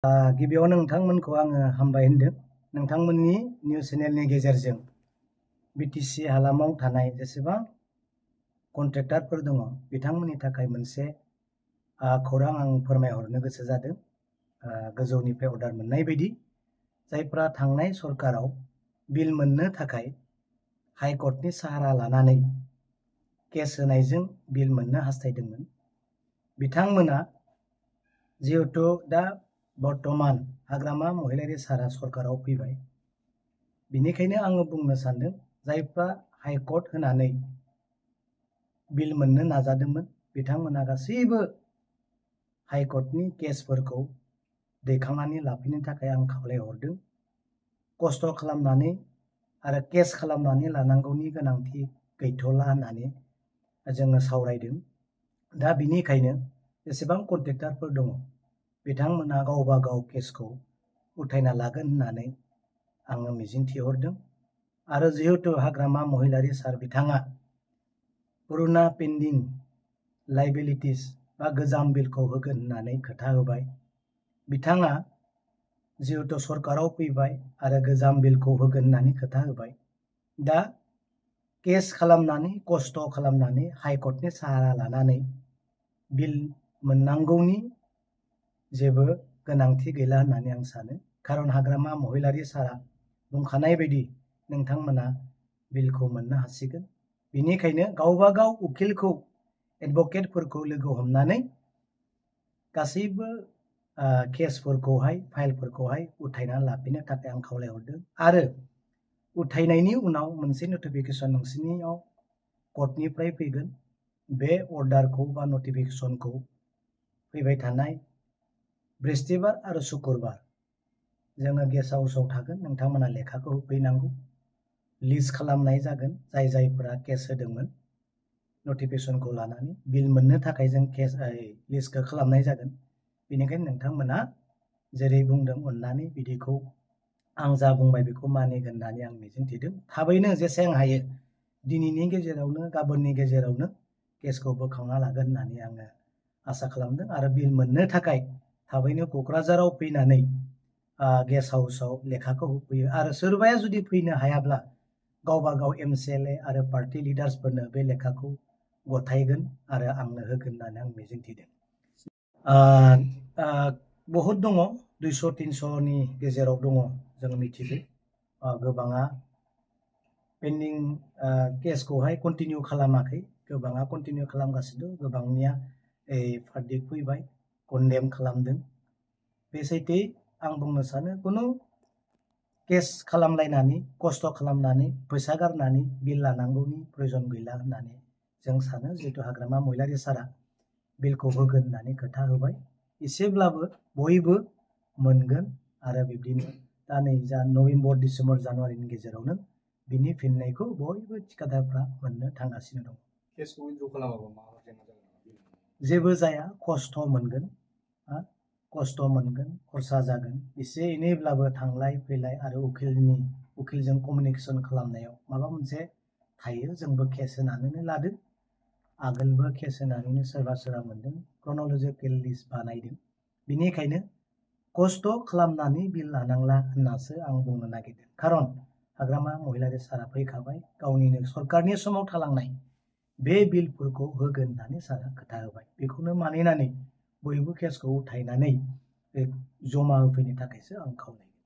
गिबियावनो नोंथांमोनखौ आङो हामबाय होनदों। नोंथांमोननि निउस चेनेलनि गेजेरजों बिटिसि हालामाव थानाय जेसेबां कन्ट्रेक्टरफोर दङ बिथांमोननि थाखाय मोनसे खौरां आं फोरमायहरनो गोसो जादों। गोजौनिफ्राय अर्डार मोननाय बायदि जायफ्रा थांनाय सरकाराव बिल मोननो थाखाय हाइकर्टनि साहारा लानानै केस होनायजों बिल मोननो हास्थायदोंमोन बिथांमोना जिहेतु दा बर्तमान हाग्रामा महिलारी सारा सरकाराव फैबाय, बिनिखायनो आङो बुंनो सानदों जायफ्रा हाइकर्ट होनानै बिल मोननो नाजादोंमोन बिथांमोना गासैबो हाइकर्टनि केसफोरखौ दैखांनानै लाफैनो थाखाय आं खावलायहरदों। खस्थ' खालामनानै आरो केस खालामनानै लानांगौनि गोनांथि गैथ'ला होननानै जोङो सावरायदों। दा बिनिखायनो जेसेबां कन्ट्रेक्टरफोर दङ बिथांमोना गावबा गाव केसखौ उथायना लागोन होननानै आङो मिजिंथिहरदों। आरो जिहेतु हाग्रामा महिलारी सार बिथाङा पुरुना पेन्डिं लाइबिलिटिस बा गोजाम बिलखौ होगोन होननानै खोथा होबाय। बिथाङा जिहेतु सरकाराव फैबाय आरो गोजाम बिलखौ होगोन होननानै खोथा होबाय। दा केस खालामनानै खस्थ' खालामनानै हाइकर्टनि साहारा लानानै बिल मोननांगौनि जेबो गोनांथि गैला होननानै आं सानो। खारन हाग्रामा महिलारी सारा बुंखानाय बायदि नोंथांमोना बिलखौ मोननो हासिगोन। बिनिखायनो गावबा गाव उकिलखौ एडभकेटफोरखौ लोगो हमनानै गासैबो केसफोरखौहाय फाइलफोरखौहाय उथायना लाफिननो थाखाय आं खावलायहरदों। आरो उथायनायनि उनाव मोनसे नटिफिकेसन नोंसिनियाव कर्टनिफ्राय फैगोन। बे अर्डारखौ बा नटिफिकेसनखौ फैबाय थानाय बृहस्पतिबार आरो शुक्रबार जोङो गेस्ट हाउसाव थागोन। नोंथांमोना लेखाखौ होफैनांगौ। लिस्ट खालामनाय जागोन जायफोरा केस होदोंमोन नटिफिकेसनखौ लानानै बिल मोननो थाखाय जों केस लिस्टखौ खालामनाय जागोन। बेनिखायनो नोंथांमोना जेरै बुंदों अननानै बिदिखौ आं जा बुंबाय बेखौ मानिगोन होननानै आं मिजिंथिदों। थाबैनो जेसेबां हायो दिनैनि गेजेरावनो गाबोननि गेजेरावनो केसखौ बोखांना लागोन होननानै आङो आसा खालामदों। आरो बिल मोननो थाखाय थाबैनो क'क्राझाराव फैनानै गेस्ट हाउसाव लेखाखौ होफैयो। आरो सोरबाया जुदि फैनो हायाब्ला गावबा गाव MCLA आरो पार्टी लिडार्सफोरनो बे लेखाखौ गथायगोन आरो आंनो होगोन होननानै आं मिजिंथिदों। बहुद दङ, 200-300नि गेजेराव दङ जों मिथिगौ। गोबाङा पेन्डिं केसखौहाय कन्टिनिउ खालामाखै, गोबाङा कन्टिनिउ खालामगासिनो। गोबांनिया भार्डिक्ट फैबाय, कन्डेम खालामदों। बे सैथो आं बुंनो सानो खुनु केस खालामलायनानै खस्थ' खालामनानै फैसा गारनानै बिल लानांगौनि प्रयजन गैला होननानै जों सानो। जिहेतु हाग्रामा महिलारी सारा बिलखौ होगोन होननानै खोथा होबाय, एसेब्लाबो बयबो मोनगोन। आरो बिब्दिनो दा नै जा नभेम्बर, डिसेम्बर, जानुवारिनि गेजेरावनो बिनि फिननायखौ बयबो थिखादारफ्रा मोननो थांगासिनो दं। केसखौ उइथड्र खालामाबा माबा जेंना जागोन? जेबो जाया, खस्थ' मोनगोन, खरसा जागोन एसे एनैब्लाबो थांलाय फैलाय आरो उकिलजों कमिउनिकेसन खालामनायाव माबा मोनसे थायो। जोंबो केस होनानैनो लादों, आगोलबो केस होनानैनो सोरबा मोनदों, क्रन'लजिकेल लिस्ट बानायदों। बिनिखायनो खस्थ' खालामनानै बिल लानांला होननासो आं बुंनो नागिरदों। खारन हाग्रामा महिलारी सारा फैखाबाय, गावनिनो सरकारनि समाव थालांनाय बे बिलफोरखौ होगोन होननानै सारा खोथा होबाय। बेखौनो मानिनानै बयबो केसखौ उथायनानै जमा होफैनो थाखायसो आं खावलायो।